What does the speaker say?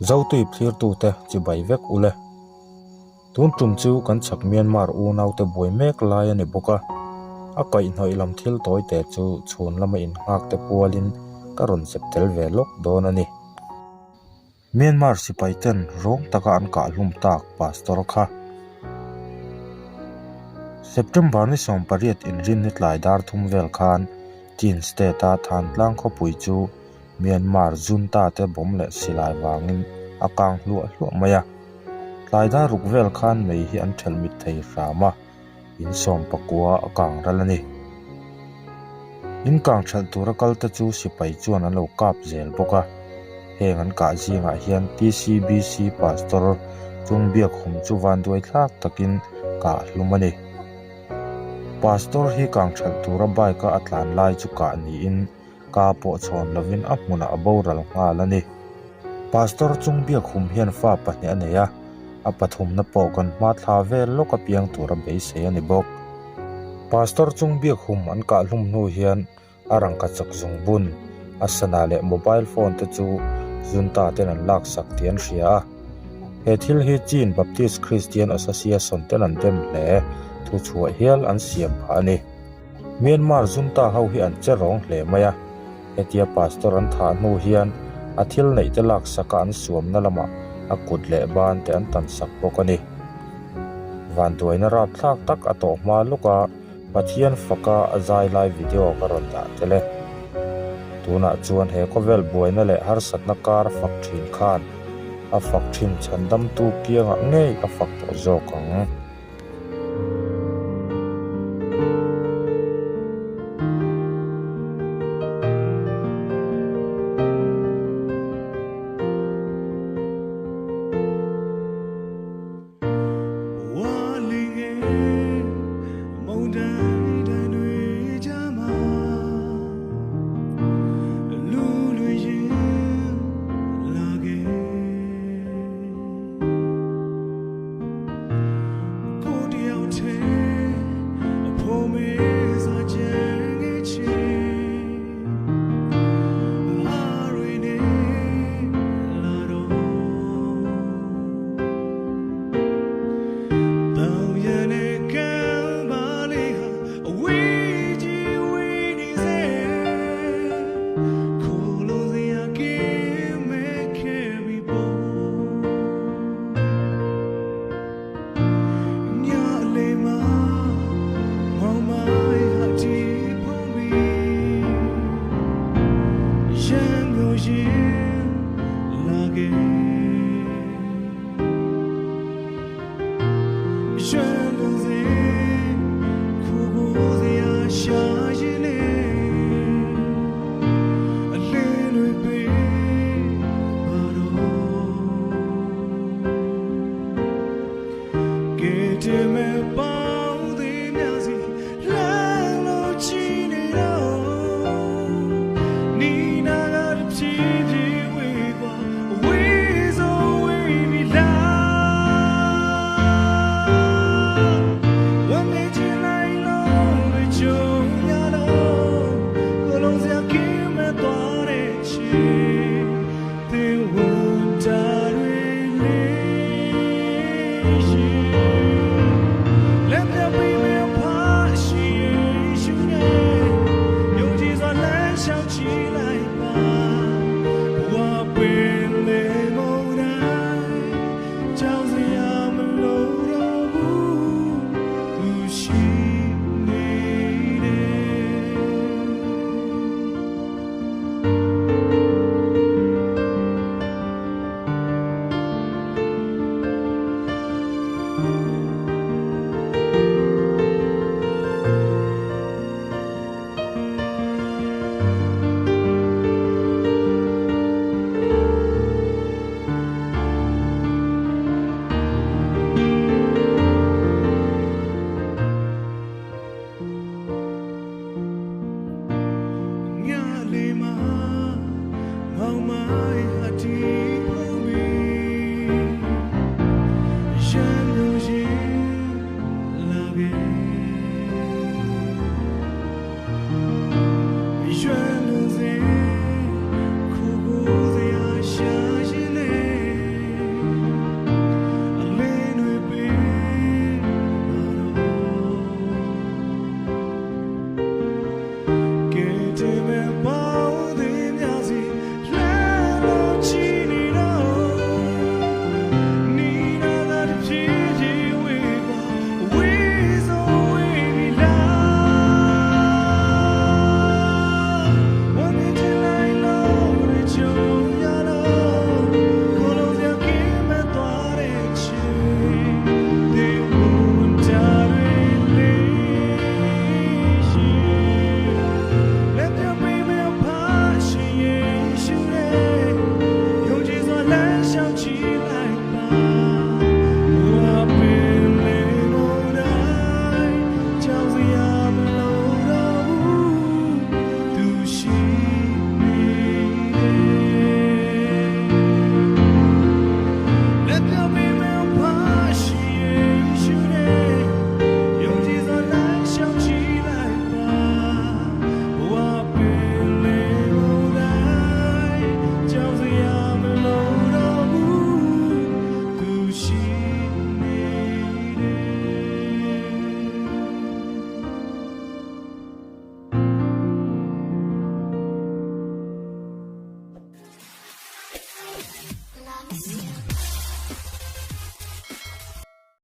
Zotui thlirtute chibai vek ule. Tun tum chu kan chhak Myanmar unaute buai mek lai a ni bawk a, a kaihhnawih lam thil tawite chu chhun lama innghak te pualin ka rawn zep tel ve lawk dawn a ni. Myanmar sipai ten rawng taka an kah hlum tak Pastor kha. September ni 18 inrinni tlai dar thum vel khan Chin State-a Thantlang khawpui chu Myanmar junta te bawm leh silai vangin a kang hluah hluah mai a. Tlai dar ruk vel khan mei hi an thelh mit thei hram a, in sawm pakua a kang ral a ni. In kang thelh tura kal te chu sipai chuan an lo kap zel bawk a. Heng an kah zingah hian TCBC Pastor Chung Biakhum chu vanduai thlak takin kah hlum a ni. Pastor hi kang thelh tura bike a a tlan lai chu kah niin Ka pawh chhawn lovin a hmunah a boral nghal a ni. Pastor chung biakhum hian fa pahnih a nei a, a pathumna pawh kan hma thla vel lawk a piang tura beisei a ni bawk. Pastor chung biakhum an kah hlum hnu hian a rangka chak zung bun, a sana leh mobile phone te chu junta ten an laksak tih an hria a. He thil hi Chin Baptist Christian Association ten an dem hle, thuchhuah hial an siam phah a ni. Myanmar junta ho hi an che rawng hle mai a, hetia pastor an thah hnu hian a thil neih te laksak a an suamna lamah a kut leh ban te an tan sak bawk a ni. Vanduaina rapthlak tak a tawh hma lawk a Pathian faka a zai lai video ka rawn dah tel e. Tunah chuan he khawvel buaina leh harsatna kar fak thin khan a fak thin chhandamtu kiangah ngei a fak tawh zawk ang.